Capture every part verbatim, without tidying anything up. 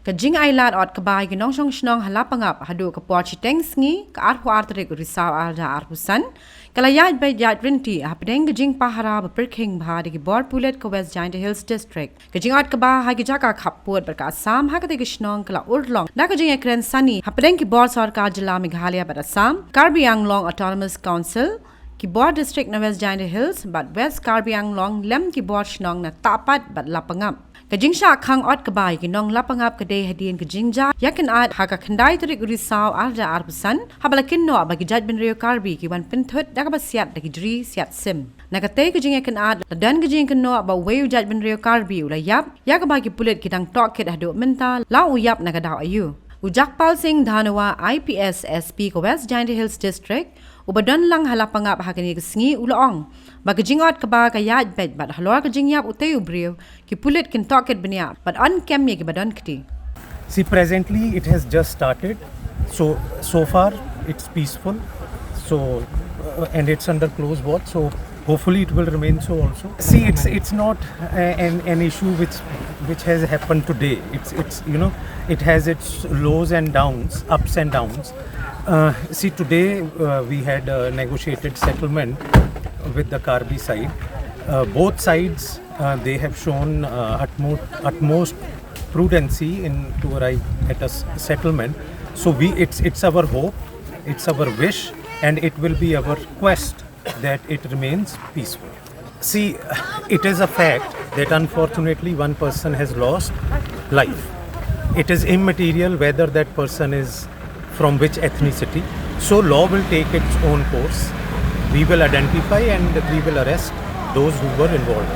Ka jingailad ot kba ïa ki nongshong shnong ha Lapangap haduh ka por shiteng sngi, ka arphew ar tarik u Risaw arhajar arphew san, ka la ïaid beit ïaid ryntih hapdeng ka jingpahara ba pyrkhing bha da ki bor pulit ka West Jaintia Hills District. Ka jingot kba ha ki jaka khappud bad ka Assam ha katei ka shnong ka la urlong da ka jingïakren sani hapdeng ki bor sorkar jylla Meghalaya bad Assam, Karbi Anglong Autonomous Council, ki bor district na West Jaintia Hills bad West Karbi Anglong lem ki bor shnong na Tahpat bad Lapangap. Ka jingshah khang ot kba ïa ki nong Lapangap ka dei hadien ka jingjia ïakynad ha ka khyndai tarik u Risaw arhajar arphew san, haba la kynnoh ba ki jaitbynriew Karbi ki wan pynthut da kaba siat da ki jri siat sim. Na katei ka jingïakynad la don ka jingkynnoh ba uwei u jaitbynriew Karbi u la ïap, ïa kaba ki pulit ki dang tohkit haduh mynta la u ïap na ka daw aïu. U Jagpal Singh Dhanua, I P S, S P ka West Jaintia Hills District, uba don lang ha Lapangap ha kane ka sngi, u la ong ba ka jingot kba ka ïaid beit bad halor ka jingïap utei u briew, ki pulit kin tohkit bniah bad yn kem ïa kiba don kti. See, presently it has just started. So, so far it's peaceful. So, uh, and it's under close watch. So, hopefully it will remain so also. See, it's it's not a, an, an issue which which has happened today. It's it's you know, it has its lows and downs, ups and downs. Uh, see, today uh, we had a negotiated settlement with the Karbi side. Uh, both sides, uh, they have shown uh, utmost, utmost prudency in to arrive at a s- settlement. So we, it's it's our hope, it's our wish, and it will be our quest that it remains peaceful. See, it is a fact that unfortunately one person has lost life. It is immaterial whether that person is from which ethnicity. So law will take its own course. We will identify and we will arrest those who were involved.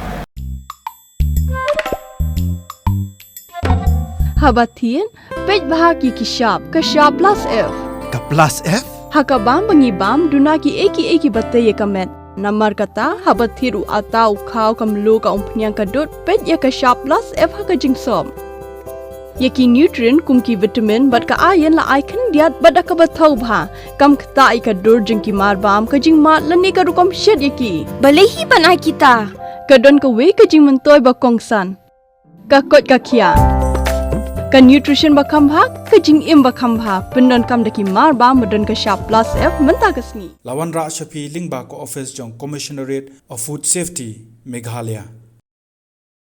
Haba thied, peit bha ki ki shap, ka shap plus F. Ka plus F? Ha ka bam ba ngi bam, duna ki ei ki ei kiba tei ïa ka met. Namar kata, haba thied u atta u khaw ka mluh ka umphniang ka dud, peit ïa ka shap plus F ha ka jingsop. Ïa ki nutrient kum ki vitamin bad ka iron la ai khyndiat bad da kaba thaw bha. Kam ktah ïa ka dur jong ki mar bam, ka jingmad lane ka rukom shet ïa ki. Balei hi ban ai kita? Ka don kawei ka jingmyntoi ba kongsan. Ka koit ka khiah. Ka nutrition ba kham bha, ka jingim ba kham bha. Pyndonkam da ki mar bam ba don ka shap plus F mynta ka sngi. La wanrah sha phi lyngba ka office jong Commissionerate of Food Safety, Meghalaya.